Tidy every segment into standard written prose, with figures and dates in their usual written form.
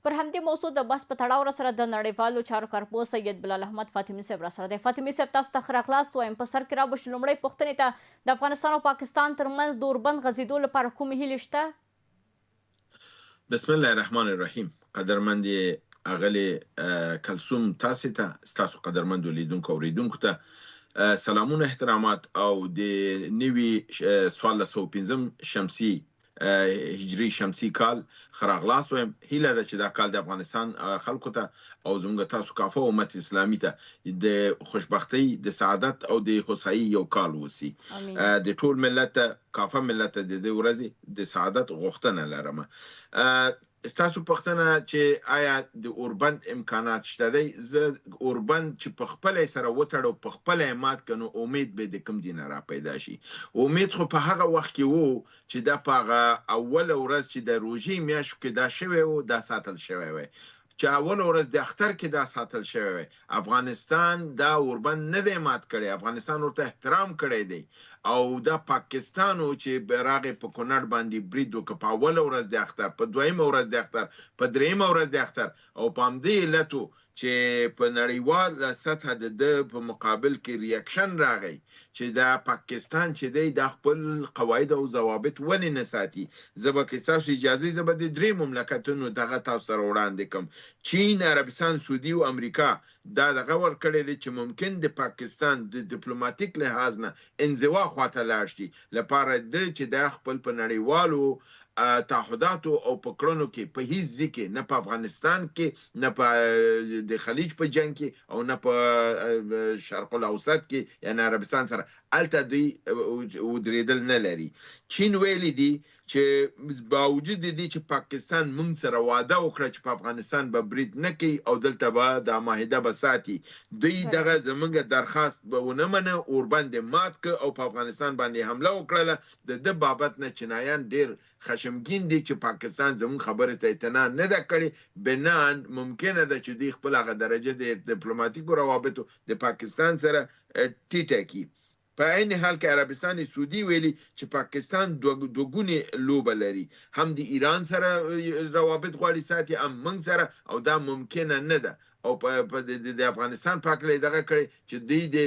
پر همدې موضوع د بحث په تړاو راسره د نړیوالو چارو کارپوه سید بلال احمد فاطمي صاحب راسره دی. فاطمي صاحب، تاسو ته ښه راغلاست وایم. په سر کې را به شو لومړۍ پوښتنې ته، د افغانستان او پاکستان ترمنځ د اوربند غځېدو لپاره کومې هیلې شته؟ بسم الله الرحمن الرحیم. قدرمندې اغلې کلثوم، تاسې ته، ستاسو قدرمندو لیدونکو او اورېدونکو ته سلامونه، احترامات او د نوي 1405 شمسي هجري شمسي کال ښه راغلاست وایم. هیله ده چې دا کال د افغانستان خلکو ته او زموږ تاسو کافه امت اسلامي ته د خوشبختۍ، د سعادت او د هوسایي یو کال وسی. د ټول ملت ته، کافه ملت ته د دې ورځې د سعادت غوښتنه لرم. ستاسو پوښتنه چې آیا د اوربند امکانات شته دی، زه اوربند چې په خپله سره وتړو، په خپله مات کنو، امید به د کوم دینه را پیدا شي؟ امید خو په هغه وخت کې وو چې دا په هغه اوله ورځ چې د روژې میاشت کې دا شوی وو، دا ساتل شوی وی، چې اوله ورځ د اختر کې دا ساتل شوی وی. افغانستان دا اوربند نه دی مات کړی، افغانستان ورته احترام کړی دی او دا پاکستان و چې راغی په کونړ باندې برید وکړ، په اوله ورځ د اختر، په دویمه ورځ د اختر، په درېیمه ورځ د اختر، او په همدې علت و چې په نړیوال سطح د ده په مقابل کې reaction راغی چې دا پاکستان چې دی دا خپل قواعد او ضوابط ولې نه ساتي. زه به، که ستاسو اجازه، زه به د درې مملکتونو دغه تاسو سره وړاندې کړم. چین، عربستان سعودي او امریکا دا دغه ورکړی دی چې ممکن د پاکستان د دیپلوماتیک لحاظ نه انزوا خواته لاړ شي، لپاره د چې دا خپل په نړیوالو تعهداتو او په کړنو کې په هیڅ ځای کې، نه په افغانستان کې، نه په د خلیج په جنگ کې او نه په شرق الاوسط کې، یعنی عربستان سره هلته دوی ودرېدل نه لري. چین ویلي دي چې باوجود د دې چې پاکستان مونږ سره وعده وکړه چې په افغانستان به برید نه کوي او دلته به د معاهده به ساتي، دوی دغه زمونږ درخواست به ونه منه، اوربند مات که او په افغانستان باندې حمله وکړله. د ده بابت نه چینایان ډیر خشمگین دي چې پاکستان زمونږ خبرې ته اعتنا نه ده کړې. بناً ممکنه ده چې دوی خپل هغه درجه د دیپلوماتیکو روابطو د پاکستان سره ټیټه کړي. په عین حال کې عربستان سعودي ویلي چې پاکستان دوه ګونې لوبه لري، هم د ایران سره روابط غواړي ساتي، هم موږ سره، او دا ممکنه نه ده. او په د افغانستان په هکله دغه کړی چې دوی د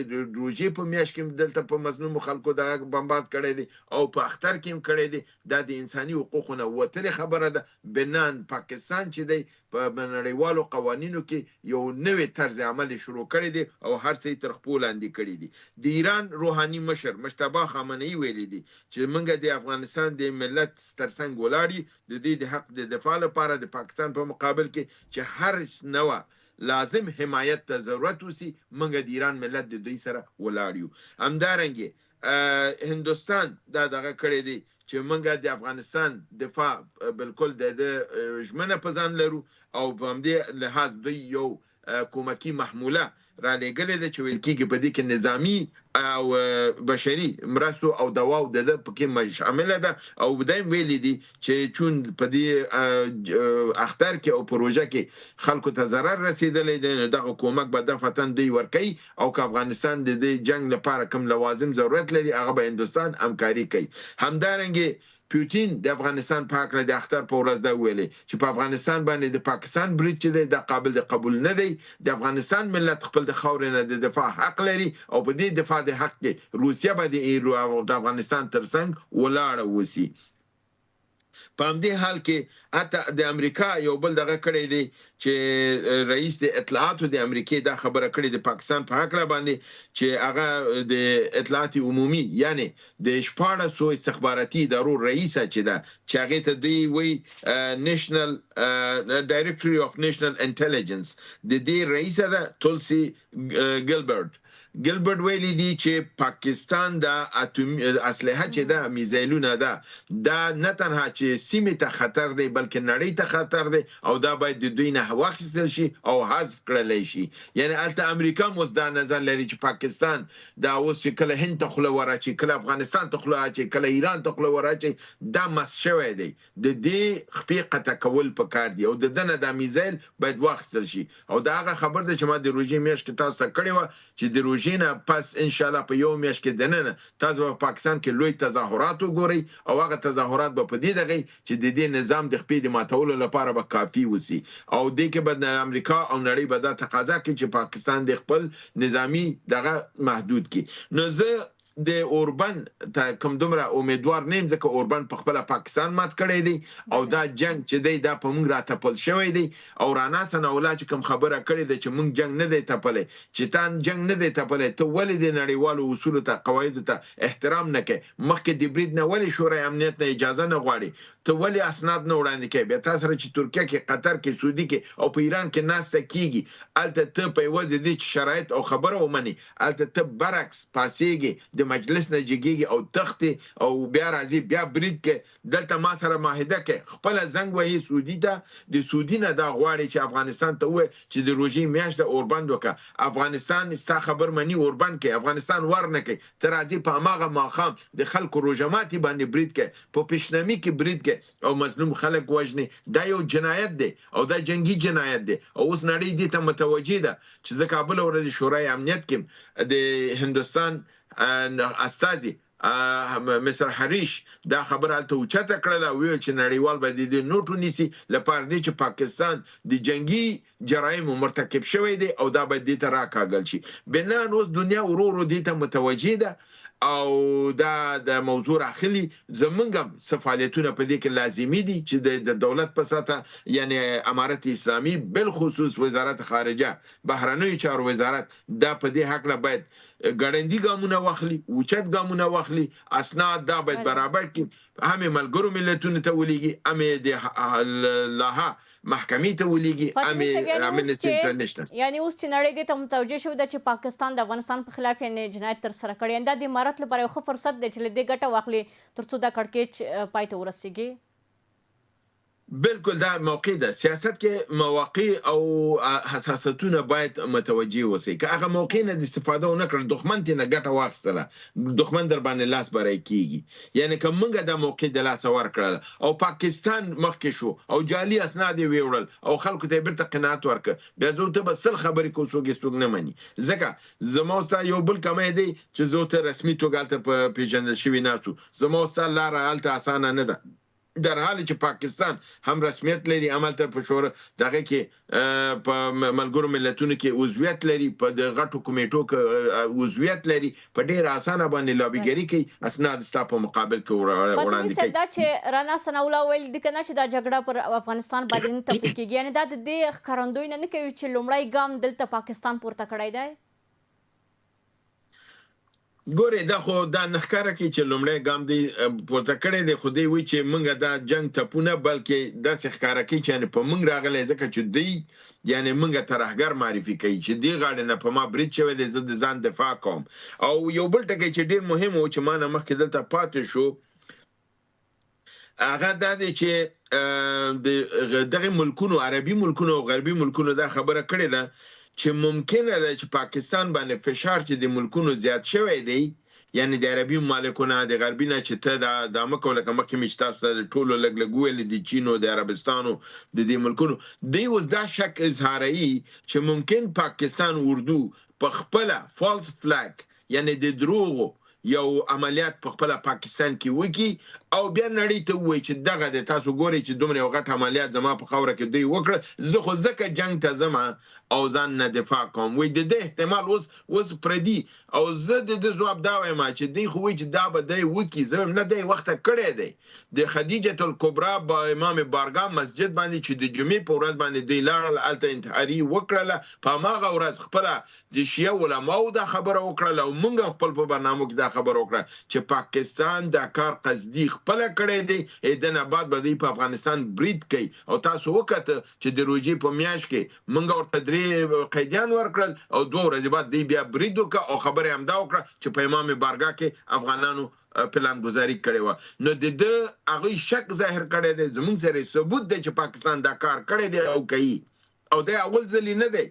روژې په میاشت کې دلته په مظلومو خلکو دغه بمبارد کړی دی او په اختر کې هم کړی دی، دا د انساني حقوقو نه وتلې خبره ده. بناً پاکستان چې دی په نړیوالو قوانینو کې یو نوی طرز عمل شروع کړی دی او هر څه یې تر خپو لاندې کړی دي. د ایران روحاني مشر مجتبی خامنه‌ای ویلي دي چې موږ د افغانستان د ملت ترڅنګ ولاړ یو، د دوی د حق د دفاع لپاره د پاکستان په مقابل کې چې هر نوع لازم حمایت ته ضرورت وسی، موږ د ایران ملت د دوی سره ولاړ یو. همدارنګه هندوستان دا دغه کړی دی چې موږ د افغانستان دفاع بالکل د ژمنه په ځان لرو او په همدې لحاظ دوی یو کومکی محموله را لېږلې ده چې ویل کېږي په دې کې نظامي او بشري مرستو او دواو د ده پکې شامله ده. او دا هم ویلي دي چې چون په دې اختر کې او پروژه کې خلکو ته ضرر رسېدلی دی، نو دغه کومک به دفعتاً دوی ورکوي او که افغانستان د دې جنګ لپاره کوم لوازم ضرورت لري، هغه به هندوستان همکاري کوي. همدارنګه پوتین د افغانستان په هکله د اختر په ورځ دا ویلي چې په افغانستان باندې د پاکستان برید چې دی دا قابل د قبول نه دی، د افغانستان ملت خپل د خاورې نه د دفاع حق لري او په دې دفاع د حق کې روسیه به د افغانستان ترڅنګ ولاړه اوسي. په همدې حال کې حتی د امریکا یو بل دغه کړی دی چې رئیس د اطلاعاتو د امریکې دا خبره کړې د پاکستان په هکله باندې چې هغه د اطلاعات عمومي، یعنی د 16 استخباراتي ادارو رئیسه چې ده، چې هغې ته دوی وایي National Directory of National Intelligence، د دې رئیسه ده تولسي ګلبرټ. ګلبرټ ویلي دي چې پاکستان دا اتومي اسلحه چې ده، میزایلونه ده، دا نه تنها چې سیمې ته خطر دی، بلکې نړۍ ته خطر دی او دا باید د دوی نه واخیستل شي او حذف کړلی شي. یعنی هلته امریکا هم اوس دا نظر لري چې پاکستان دا اوس چې کله هند ته خوله وراچوي، کله افغانستان ته خوله اچوي، کله ایران ته خوله وراچوي، دا مست شوی دی، د دې خپې قطع کول پکار دي او د ده نه دا میزایل باید واخیستل شي. او دا هغه خبر ده چې ما د روژې میاشت کې تاسو ته کړې وه چې د روژې روژې نه پس ان شاء الله په یو میاشت کې دننه تاسو به په پاکستان کې لوی تظاهرات وګورئ او هغه تظاهرات به په دې دغه چې د دې نظام د خپې د ماتولو لپاره به کافي وسی او دې کې به د امریکا او نړۍ به دا تقاضا کوي چې پاکستان دې خپل نظامي دغه محدود کړي. نو زه د اوربند ته کوم دومره امیدوار نه یم، ځکه اوربند په خپله پاکستان مات کړی دی او دا جنګ چې دی دا په موږ را تپل شوی دی. او رانا ثناءالله چې کوم خبره کړې ده چې موږ جنګ نه دی تپلی، چې تا جنګ نه دی تپلی ته ولې د نړیوالو اصولو ته قواعدو ته احترام نه کوې؟ مخکې د برید نه ولې شورای امنیت نه اجازه نه غواړې؟ ته ولې اسناد نه وړاندې کوې؟ بیا تا سره چې ترکیه کې، قطر کې، سعودي کې او په ایران کې ناسته کیږي، هلته ته په عوض د دې چې شرایط او خبره ومنې، هلته ته برعکس پاڅیږې، د مجلس نه جګیږې او تښتې او بیا راځې بیا برید کوې، دلته ما سره معاهده کوې، خپله زنګ وهې سعودي ته، د سعودي نه دا غواړې چې افغانستان ته ووایې چې د روژې میاشت ده اوربند وکړه، افغانستان ستا خبر مني اوربند کوي، افغانستان ور نه کوي، ته راځې په هماغه ماښام د خلکو روژه ماتي باندې برید کوې، په پیشنمي کې برید کوې او مظلوم خلک وژنې، دا یو جنایت دی او دا جنګي جنایت دی. او اوس نړۍ دې ته متوجه ده چې زه کابل ورځ شورای امنیت کې د هندوستان استازي مستر هریش دا خبره هلته اوچته کړله او ویل چې نړیوال به د دې نوټ ونیسي لپاره دې چې پاکستان د جنګي جرایمو مرتکب شوی دی او دا باید دې ته راکاږل شي. بناً اوس دنیا ورو ورو دې ته متوجه ده او دا د موضوع راخلي. زمونږ هم څه فعالیتونه په دې کې لازمي دي چې د دولت په سطح، یعنی امارت اسلامي بالخصوص وزارت خارجه، بهرنیو چارو وزارت دا په دې هکله باید ګړندي ګامونه واخلي، اوچت ګامونه واخلي، اسناد دا باید برابر کړي، هم یې ملګرو ملتونو ته ولیږي، هم یې د لاهه محکمې ته ولیږي، هم یې امنیسټي انټرنیشنل. یعنی اوس چې نړۍ دې ته متوجه شوې ده چې پاکستان د افغانستان په خلاف یعنی جنایت ترسره کړی، یعنی دا د امارت لپاره یو ښه فرصت دی چې له دې ګټه واخلي ترڅو دا کړکېچ پای ته ورسیږي. بلکل دا موقع ده، سیاست کې مواقع او حساستونه باید متوجه اوسئ، که هغه موقع نه د استفاده ونه کړه دښمن ترې نه ګټه واخیستله دښمن در باندې لاس بری کیږي، یعنی که موږ دا موقع د لاسه ورکړله او پاکستان مخکې شو او جعلي اسناد یې ویوړل او خلکو ته یې بیرته قناعت ورکړ، بیا زه او ته به 100 خبرې کوو څوک یې څوک نه مني، ځکه زما او ستا یو بل کمی دی چې زه او ته رسمي توګه هلته په پیژندل شوي ناست وو، زما او ستا لاره هلته اسانه نه ده، در حال چې پاکستان هم رسمیت لري، هم هلته په شورا دغه کې په ملګرو ملتونو کې عضویت لري، په د غټو کمیټو کې عضویت لري، په ډېره اسانه باندې لابیګري کوي، اسناد ستا په مقابل کې فاطمي وړاندې صاحب کوي. دا چې رانا ثناءالله ویل دي که نه چې دا جګړه پر افغانستان باندې نه تپل کېږي، یعنې دا د دې ښکارندوی نه کوي چې لومړی ګام دلته پاکستان پورته کړی دی؟ ګورې دا خو دا نه ښکاره کوي چې لومړی ګام دی پورته کړی دی، خو دی وایي چې موږ دا جنګ تپونه، بلکې داسې ښکاره کوي چې یعنې په موږ راغلی، ځکه چې دوی یعنې موږ ترهګر معرفي کوي چې دې غاړې نه په ما برید شوی دی، زه د ځان دفاع کوم. او یو بل ټکی چې ډېر مهم و چې ما نه مخکې دلته پاتې شو هغه دا دی چې د دغه ملکونو، عربي ملکونو او غربي ملکونو دا خبره کړې ده چې ممکنه ده چې پاکستان باندې فشار چې د ملکونو زیات شوی دی، یعنی د عربي ممالکو نه، د غربي نه، چې ته دا مه کوه، لکه مخکې مې چې تاسو ته د ټولو لږ لږ وویل، د چین او د عربستانو د دې ملکونو، دوی اوس دا شک اظهاروي چې ممکن پاکستان اردو په خپله فالس فلګ، یعنی د دروغو یو عملیات په خپله پاکستان کې وکړي او بیا نړۍ ته ووایي چې دغه دی، تاسو ګورئ چې دومره یو غټ عملیات زما په خاوره کې دوی وکړل، زه خو ځکه جنګ ته ځم او ځان نه دفاع کوم. وایي د دې احتمال اوس پردي. او زه د دې ځواب دا وایم چې دوی خو وایي چې دا به دی وکړي، زه وایم نه، دی وخته کړی دی. د خدیجة الکبرا با امام بارګاه مسجد باندې چې د جمعې په ورځ باندې دوی لاړل، هلته انتحاري وکړله، په هماغه ورځ خپله د شیعه علماو دا خبره وکړله او موږ هم خپل په برنامو کې دا خبره وکړه چې پاکستان دا کار قصدي خپله کړی دی، دنه بعد به دوی په افغانستان برید کوي. او تاسو وکته چې د روژې په میاشت کې موږ ورته 3 قیدیان ورکړل او 2 ورځې بعد دوی بیا برید وکړ او خبره یې همدا وکړه چې په امام بارګاه کې افغانانو پلان ګذاري کړې وه. نو د ده هغوی شک ظاهر کړی دی، زموږ سره یې ثبوت دی چې پاکستان دا کار کړی دی او کوي، او دی اول ځلې نه دی.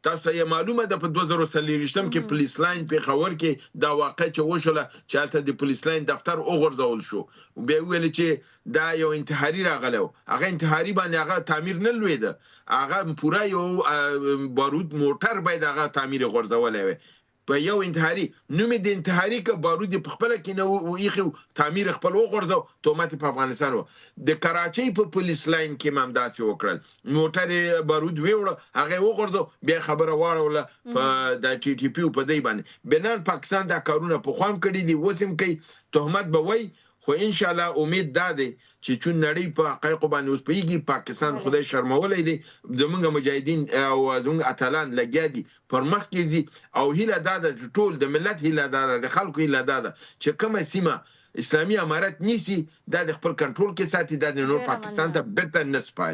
تاسو ته یې معلومه ده په 2024 کې پولیس لاین پېښور کې دا واقع چې وشوله چې هلته د پولیس لاین دفتر وغورځول شو، بیا ویل چې دا یو انتحاري راغلی و، هغه انتحاري باندې هغه تعمیر نه لوېده، هغه پوره یو بارود موټر باید هغه تعمیر غورځولی وی. په یو انتحاري نوم یې د انتحاري که بارود یې په خپله کې نه ایښي وو، تعمیر یې خپل وغورځاو، تهمت یې په افغانستان وو. د کراچۍ په پولیس لاین کې هم همداسې وکړل، موټر یې بارود ویوړه، هغه یې وغورځاو، بیا یې خبره واړوله په د ټي ټي پي او په دی باندې. بناً پاکستان دا کارونه پخوا هم کړي دي، اوس هم کوي، تهمت به وایي، خو ان شاءالله امید دا دی چې چون نړۍ په حقایقو باندې اوس پوهیږي، پاکستان خدای شرمولی دی، زمونږ مجاهدین او زمونږ اتلان لګیا دي پر مخ کې ځي او هیله دا ده چې ټول د ملت هیله دا ده، د خلکو هیله دا ده چې کومه سیمه اسلامي امارت نیسي دا د خپل کنټرول کې ساتي، دا د نور ډیره پاکستان مننه. ته بیرته نه سپاري.